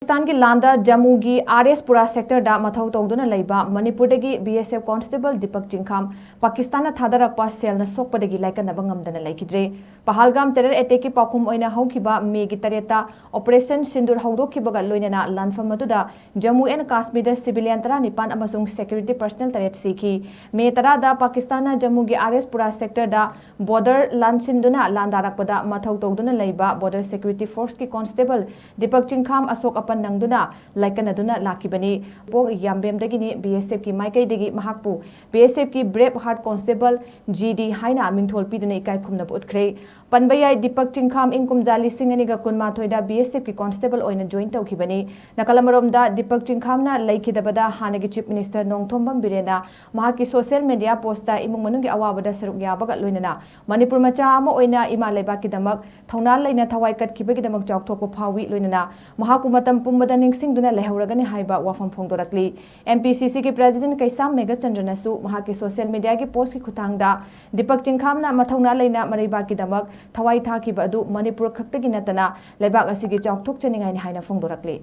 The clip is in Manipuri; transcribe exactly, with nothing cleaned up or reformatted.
ꯄꯥꯀꯤꯁꯇꯥꯟꯒꯤ ꯂꯥꯟꯗ ꯖꯝꯃꯨꯒꯤ ꯑꯥꯔ ꯑꯦꯁ ꯄꯨꯔꯥ ꯁꯦꯛꯇꯔꯗ ꯃꯊꯧ ꯇꯧꯗꯨꯅ ꯂꯩꯕ ꯃꯅꯤꯄꯨꯔꯗꯒꯤ ꯕꯤ ꯑꯦꯁ ꯑꯦꯐ ꯀꯣꯟꯁꯇꯦꯕꯜ ꯗꯤꯄꯛ ꯆꯤꯡꯈꯥꯝ ꯄꯥꯀꯤꯁꯇꯥꯟꯅ ꯊꯥꯗꯔꯛꯄ ꯁꯦꯜꯅ ꯁꯣꯛꯄꯗꯒꯤ ꯂꯥꯏꯀꯠꯅꯕ ꯉꯝꯗꯅ ꯂꯩꯈꯤꯗ꯭ꯔꯦ꯫ ꯄꯍꯜꯒꯥꯝ ꯇꯦꯔꯔ ꯑꯦꯇꯦꯛꯀꯤ ꯄꯥꯎꯈꯨꯝ ꯑꯣꯏꯅ ꯍꯧꯈꯤꯕ ꯃꯦꯒꯤ ꯇꯔꯦꯠꯇ ꯑꯣꯄꯔꯦꯁꯟ ꯁꯤꯟꯗꯨꯔ ꯍꯧꯗꯣꯛꯈꯤꯕꯒ ꯂꯣꯏꯅꯅ ꯂꯥꯟꯐꯝ ꯑꯗꯨꯗ ꯖꯝꯃꯨ ꯑꯦꯟ ꯀꯥꯁꯃꯤꯔꯗ ꯁꯤꯚꯤꯂꯤꯌꯟ ꯇꯔꯥꯅꯤꯄꯥꯟ ꯑꯃꯁꯨꯡ ꯁꯦꯀ꯭ꯌꯨꯔꯤꯇꯤ ꯄꯔꯁꯅꯦꯜ ꯇꯔꯦꯠ ꯁꯤꯈꯤ꯫ ꯃꯦ ꯇꯔꯥꯗ ꯄꯥꯀꯤꯁꯇꯥꯟꯅ ꯖꯝꯃꯨꯒꯤ ꯑꯥꯔ ꯑꯦꯁ ꯄꯨꯔꯥ ꯁꯦꯛꯇꯔꯗ ꯕꯣꯔꯗꯔ ꯂꯥꯟꯁꯤꯟꯗꯨꯅ ꯂꯥꯟꯗꯥꯔꯛꯄꯗ ꯃꯊꯧ ꯇꯧꯗꯨꯅ ꯂꯩꯕ ꯕꯣꯔꯗꯔ ꯁꯦꯀ꯭ꯌꯨꯔꯤꯇꯤ ꯐꯣꯔꯁꯀꯤ ꯀꯣꯟꯁꯇꯦꯕꯜ ꯗꯤꯄꯛ ꯆꯤꯡꯈꯥꯝ ꯑꯁꯣꯛ ꯑꯄꯟ ꯅꯪꯗꯨꯅ ꯂꯥꯏꯀꯠꯅꯗꯨꯅ ꯂꯥꯛꯈꯤꯕꯅꯤ꯫ ꯄꯣꯛ ꯌꯥꯝꯕꯦꯝꯗꯒꯤꯅꯤ꯫ ꯕꯤ ꯑꯦꯁ ꯑꯦꯐꯀꯤ ꯃꯥꯏꯀꯩꯗꯒꯤ ꯃꯍꯥꯛꯄꯨ ꯕꯤ ꯑꯦꯁ ꯑꯦꯐꯀꯤ ꯕ꯭ꯔꯦꯞ ꯍꯥꯔꯠ ꯀꯣꯟꯁꯇꯦꯕꯜ ꯖꯤ ꯗꯤ ꯍꯥꯏꯅ ꯃꯤꯡꯊꯣꯜ ꯄꯤꯗꯨꯅ ꯏꯀꯥꯏ ꯈꯨꯝꯅꯕ ꯎꯠꯈ꯭ꯔꯦ꯫ ꯄꯟꯕ ꯌꯥꯏ, ꯗꯤꯄꯛ ꯆꯤꯡꯈꯥꯝ ꯏꯪ ꯀꯨꯝꯖꯥ ꯂꯤꯁꯤꯡ ꯑꯅꯤꯒ ꯀꯨꯟꯃꯥꯊꯣꯏꯗ ꯕꯤ ꯑꯦꯁ ꯑꯦꯐꯀꯤ ꯀꯣꯟꯁꯇꯦꯕꯜ ꯑꯣꯏꯅ ꯖꯣꯏꯟ ꯇꯧꯈꯤꯕꯅꯤ꯫ ꯅꯥꯀꯜ ꯑꯃꯔꯣꯝꯗ, ꯗꯤꯄꯛ ꯆꯤꯡꯈꯥꯝꯅ ꯂꯩꯈꯤꯗꯕꯗ ꯍꯥꯟꯅꯒꯤ ꯆꯤꯐ ꯃꯤꯅꯤꯁꯇꯔ ꯅꯣꯡꯊꯣꯝꯕꯝ ꯕꯤꯔꯦꯟꯅ ꯃꯍꯥꯛꯀꯤ ꯁꯣꯁꯤꯌꯦꯜ ꯃꯦꯗꯤꯌꯥ ꯄꯣꯁꯇ ꯏꯃꯨꯡ ꯃꯅꯨꯡꯒꯤ ꯑꯋꯥꯕꯗ ꯁꯔꯨꯛ ꯌꯥꯕꯒ ꯂꯣꯏꯅꯅ ꯃꯅꯤꯄꯨꯔ ꯃꯆꯥ ꯑꯃ ꯑꯣꯏꯅ ꯏꯃꯥ ꯂꯩꯕꯥꯛꯀꯤꯗꯃꯛ ꯊꯧꯅꯥ ꯂꯩꯅ ꯊꯋꯥꯏ ꯀꯠꯈꯤꯕꯒꯤꯗꯃꯛ ꯆꯥꯎꯊꯣꯛꯄ ꯐꯥꯎꯏ, ꯂꯣꯏꯅꯅ ꯃꯍꯥꯛꯄꯨ ꯃꯇꯝ ꯄꯨꯝꯕꯗ ꯅꯤꯡꯁꯤꯡꯗꯨꯅ ꯂꯩꯍꯧꯔꯒꯅꯤ ꯍꯥꯏꯕ ꯋꯥꯐꯝ ꯐꯣꯡꯗꯣꯔꯛꯂꯤ꯫ ꯑꯦꯝ ꯄꯤ ꯁꯤ ꯁꯤꯒꯤ ꯄ꯭ꯔꯦꯁꯤꯗꯦꯟꯠ ꯀꯩꯁꯥꯝ ꯃꯦꯘꯆꯟꯗ꯭ꯔꯅꯁꯨ ꯃꯍꯥꯛꯀꯤ ꯁꯣꯁꯤꯌꯦꯜ ꯃꯦꯗꯤꯌꯥꯒꯤ ꯄꯣꯁꯀꯤ ꯈꯨꯠꯊꯥꯡꯗ ꯗꯤꯄꯛ ꯆꯤꯡꯈꯥꯝꯅ ꯃꯊꯧꯅꯥ ꯂꯩꯅ ꯃꯔꯩꯕꯥꯛꯀꯤꯗꯃꯛ ꯊꯋꯥꯏ ꯊꯥꯈꯤꯕ ꯑꯗꯨ ꯃꯅꯤꯄꯨꯔ ꯈꯛꯇꯒꯤ ꯅꯠꯇꯅ ꯂꯩꯕꯥꯛ ꯑꯁꯤꯒꯤ ꯆꯥꯎꯊꯣꯛꯆꯅꯤꯡꯉꯥꯏꯅꯤ ꯍꯥꯏꯅ ꯐꯣꯡꯗꯣꯔꯛꯂꯤ꯫